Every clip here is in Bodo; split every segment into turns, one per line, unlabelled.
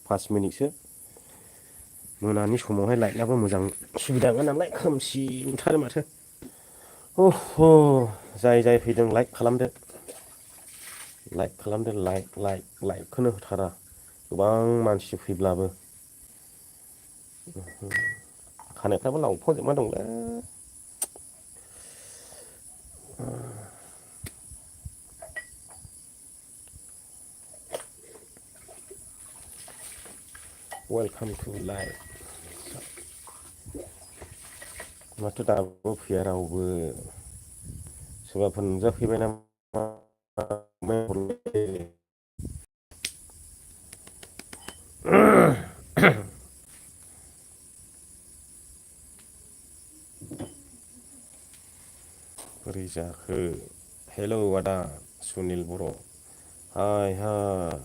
5 मिनिटसो मोनानि समावहाय लाइटआबो मोजां सुबिदा नङा नालाय खोमसि नुथारो माथो। जाय जाय फैदों लाइक खालामदो लाइकखौनो होथारा गोबां मानसि फैब्लाबो खानायफ्राबो लावफंजोबना दंलै। Welcome to life. माथो दाबो फैया रावबो सोरबाफोर नुजाफैबाय नामा? बोरै जाखो? हेलौ आदा सुनिल बर' हाय हाय।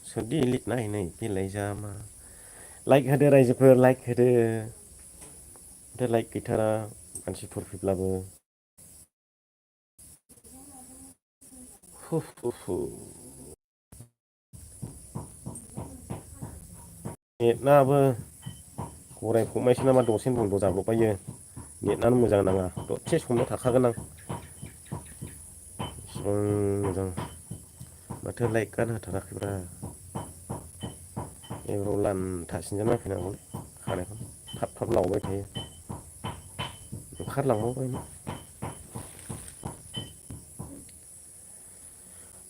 सोरदि लिरनाय नै बिलाइ जामा। लाइक होदो रायजोफोर लाइक होदो। माथो लाइक गैथारा मानसिफोर फैब्लाबो। नेटआबो गराय फबनायसो नामा दसेनो बन्द' जाब्रबबायो। नेटआनो मोजां नाङा दसे समल' थाखागोन आं। इसिबां मोजां माथो लाइकआनो होथाराखैब्रा। एबाराव लानथा सिनजाना होफैनांगौलै खानायखौ थाब थाब लावबाय थायो। ओंखारलांबावबायनो।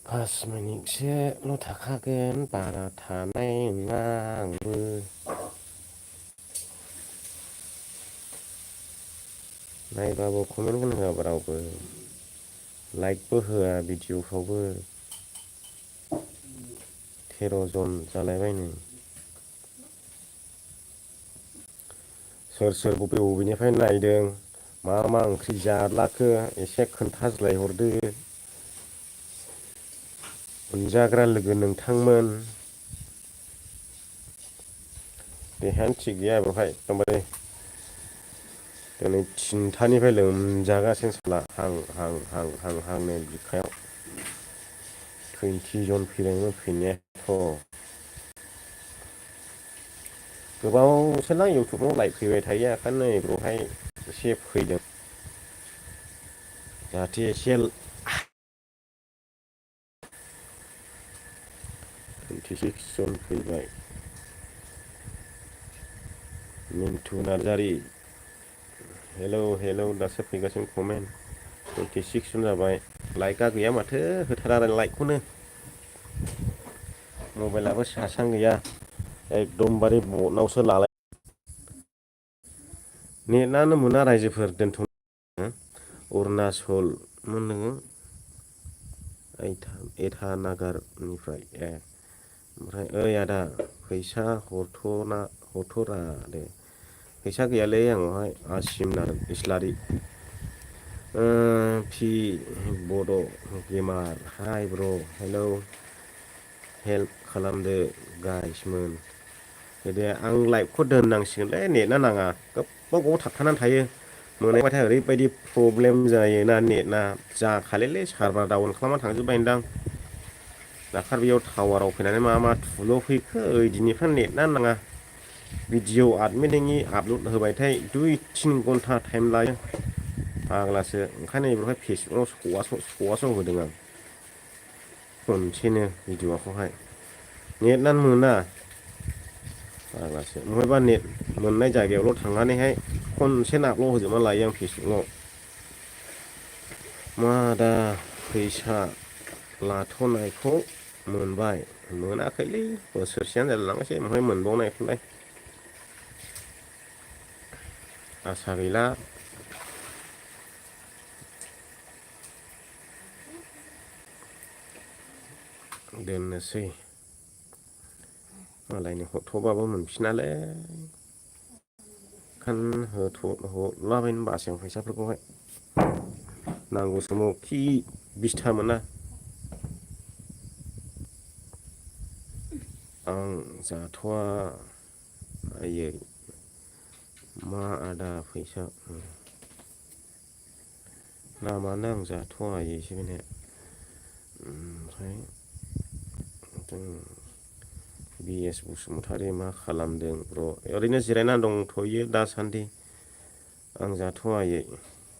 5 मिनिटसोल' थाखागोन बारा थानाय नङा आंबो। नायबाबो कमेन्टखौनो होआबा रावबो लाइकबो होआ भिडिअफ्रावबो। 13 जन जालायबायनो। सोर सोर बबे बबेनिफ्राय नायदों मा मा ओंख्रि जालाखो एसे खोन्थाज्लायहरदो। अनजाग्रा लोगो नोंथांमोन। देहायानो थिग गैया बेवहाय एकदमबारे दिनै 3थानिफ्राय लोमजागासिनो साला हां हां हां हां हांनो बिखायाव 20 जन फैबायमोन फैनायाथ'। गोबावसैलां इउटुबाव लाइक फैबाय थायो ओंखायनो नैबावहाय एसे फैदों। जाहाथे एसे 26 जन फैबाय। मिन्थु नार्जारि हेलौ हेलौ दासो फैगासिनो कमेन्ट 26 जन जाबाय। लाइकआ गैया माथो होथारा आरो लाइकखौनो। मबाइलाबो चार्जआनो गैया एकदमबारे बटनावसो लालाय नेटआनो मोना रायजोफोर दोनथ'। अरुणाचलमोन नोङो? इटानागारनिफ्राय ए ओमफ्राय ओइ आदा फैसा हरथ'रा दे। फैसा गैयालै आंनावहाय आसिम इस्लारि। पि बड' गेमार हाय ब्र' हेलौ। हेल्प खालामदो गाइसमोन। दे आं लाइभखौ दोननांसिगोनलै नेटआ नाङा गोबाव गोबाव थाबथानानै थायो। मोनाबाथाय ओरैबायदि प्रब्लेम जायोना नेटआ जाखालेलै सारभार डाउन खालामना थांजोब्बायनोदां। दाखालि बेयाव टावाराव फैनानै मा मा थुल' फैखो ओइदिननिफ्राय नेटआनो नाङा। भिडिअ' आदमिटिंनि आपल'ड होबायथाय 2-3 घन्टा टाइम लायो। फाग्लासो ओंखायनो बेवहाय फेसबुकाव सवास' होदों आं। खनसेनो भिडिअ'खौहाय नेटआनो मोना। फाग्लासो बहायबा नेट मोननाय जायगायावल' थांनानैहाय खनसेनो आपल'ड होजोबना लायो आं फेसबुकाव। मादा फैसा लाथ'नायखौ मोनबाय मोनाखैलै बोसोरसेयानो जालायलांबायसै ओमफ्राय मोनबावनायखौलाय। आसा गैला। दोननोसै मालायनो हरथ'बाबो मोनफिनालै। ओंखायनो हरलाबायनो बासै आं फैसाफोरखौहाय। नांगौ समाव खि बिस्था मोना। आं जाथ'वा आयै मा आदा फैसा नामानो आं जाथ'वा आयैसो बेनो ओमफ्राय जों BS बसुमतारी मा खालामदों ब्र' ओरैनो जिरायना दंथ'यो दासान्दि आं जाथ'वा आयै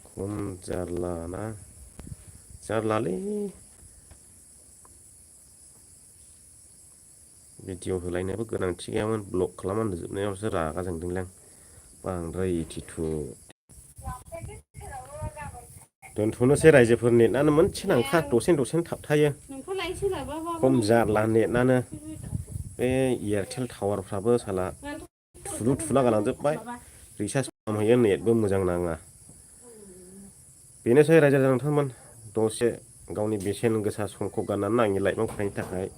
खम जारलाना जारलालै भिडिअ होलायनोबो गोनांथि गैयामोन ब्लक खालामना जोबनायावसो रागा जोंदोंलां बांद्राय इथिथु दोनथ'नोसै रायजोफोर नेटआनो मोनसे नांखा दसेनो थाबथायो खम जारला नेटआनो बे एयारटेल टावारफ्राबो साला थुलु थुला गालांजोब्बाय रिसार्ज खालामहैयो नेटबो मोजां नाङा बेनोसै रायजो नोंथांमोन दसे गावनि बेसेन गोसा समखौ गारनानै आंनि लाइफआव फरायनो थाखाय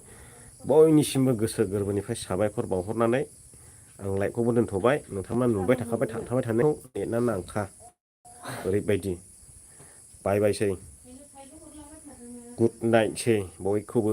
बयनिसिमबो गोसो गोरबोनिफ्राय साबायखर बावहरनानै आं लाइभखौबो दोनथ'बाय नोंथांमोना नुबाय थाखाबाय थांबाय थानायाव नेटआ नांखा ओरैबायदि बाय बायसै गुड नाइटसै बयखौबो